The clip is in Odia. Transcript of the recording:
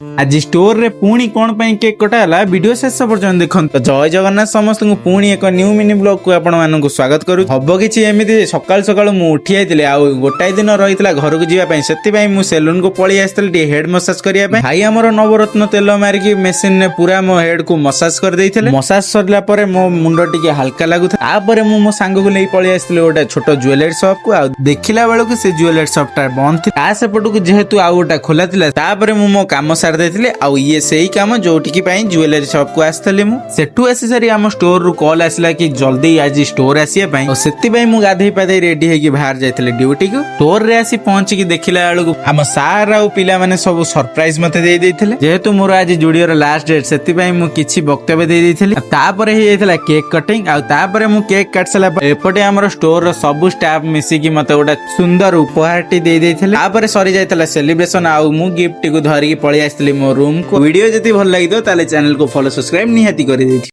ଆଜି ଷ୍ଟୋରରେ ପୁଣି କଣ ପାଇଁ କେକ୍ କଟା ହେଲା, ଭିଡିଓ ଶେଷ ପର୍ଯ୍ୟନ୍ତ ଦେଖନ୍ତୁ। ଜୟ ଜଗନ୍ନାଥ ସମସ୍ତଙ୍କୁ। ପୁଣି ଏକ ନ୍ୟୁ ମିନି ବ୍ଲଗ କୁ ଆପଣ ମାନଙ୍କୁ ସ୍ୱାଗତ କରୁଛି। ହବ କିଛି ଏମିତି, ସକାଳୁ ସକାଳୁ ମୁଁ ଉଠି ଯାଇଥିଲି ଆଉ ଗୋଟାଏ ଦିନ ରହିଥିଲା ଘରକୁ ଯିବା ପାଇଁ। ସେଥିପାଇଁ ମୁଁ ସେଲୁନ କୁ ପଳେଇ ଆସିଥିଲି ଟିକେ ହେଡ ମସାଜ କରିବା ପାଇଁ। ଭାଇ ଆମର ନବରତ୍ନ ତେଲ ମାରିକି ମେସିନରେ ପୁରା ମୋ ହେଡ କୁ ମସାଜ କରିଦେଇଥିଲେ। ମସାଜ ସରିଲା ପରେ ମୋ ମୁଣ୍ଡ ଟିକେ ହାଲକା ଲାଗୁଥିଲା। ତାପରେ ମୁଁ ମୋ ସାଙ୍ଗକୁ ନେଇ ପଳେଇ ଆସିଥିଲି ଗୋଟେ ଛୋଟ ଜୁଏଲାରୀ ସପ୍ କୁ। ଆଉ ଦେଖିଲା ବେଳକୁ ସେ ଜୁଏଲାରୀ ସପ୍ ଟା ବନ୍ଦ ଥିଲା। ତା ସେପଟକୁ ଯେହେତୁ ଆଉ ଗୋଟେ ଖୋଲା ଥିଲା, ତାପରେ ମୁଁ ମୋ କାମ ସାରି ଦେଇଥିଲି। ଆଉ ଇଏ ସେଇ କାମ ଯୋଉଠିକି ପାଇଁ ଜୁଏଲାରୀ ସପ୍ କୁ ଆସିଥିଲି ମୁଁ। ସେଠୁ ଆସି ସାରି ଆମ ଷ୍ଟୋର ରୁ କଲ୍ ଆସିଲା କି ଜଲ୍ଦି ଆଜି ଷ୍ଟୋର ଆସିବା ପାଇଁ। ଆଉ ସେଥିପାଇଁ ମୁଁ ଗାଧେଇ ପାଧେଇ ରେଡି ହେଇକି ବାହାରି ଯାଇଥିଲି ଡ୍ୟୁଟିକୁ। ଷ୍ଟୋର ରେ ଆସି ପହଞ୍ଚିକି ଦେଖିଲା ବେଳକୁ ଆମ ସାର୍ ଆଉ ପିଲାମାନେ ସବୁ ସରପ୍ରାଇଜ ମତେ ଦେଇ ଦେଇଥିଲେ। ଯେହେତୁ ମୋର ଆଜି ଜୁଡିଓର ଲାଷ୍ଟ ଡେଟ୍, ସେଥିପାଇଁ ମୁଁ କିଛି ବକ୍ତବ୍ୟ ଦେଇ ଦେଇଥିଲି। ଆଉ ତାପରେ ହେଇଯାଇଥିଲା କେକ୍ କଟିଂ। ଆଉ ତାପରେ ମୁଁ କେକ୍ କାଟି ସାରିଲା ପରେ ଏପଟେ ଆମର ଷ୍ଟୋର ର ସବୁ ଷ୍ଟାଫ ମିଶିକି ମତେ ଗୋଟେ ସୁନ୍ଦର ଉପହାରଟି ଦେଇ ଦେଇଥିଲେ। ତାପରେ ସରି ଯାଇଥିଲା ସେଲିବ୍ରେସନ ଆଉ ମୁଁ ଗିଫ୍ଟ ଟିକୁ ଧରିକି ପଳେଇ ଆସିଥିଲି ମୋ ରୁମ୍ କୁ। ଭିଡିଓ ଯଦି ଭଲ ଲାଗିଥିବ, ତାହେଲେ ଚ୍ୟାନେଲକୁ ଫଲୋ, ସବସ୍କ୍ରାଇବ ନିହାତି କରିଦେଇଥିବ।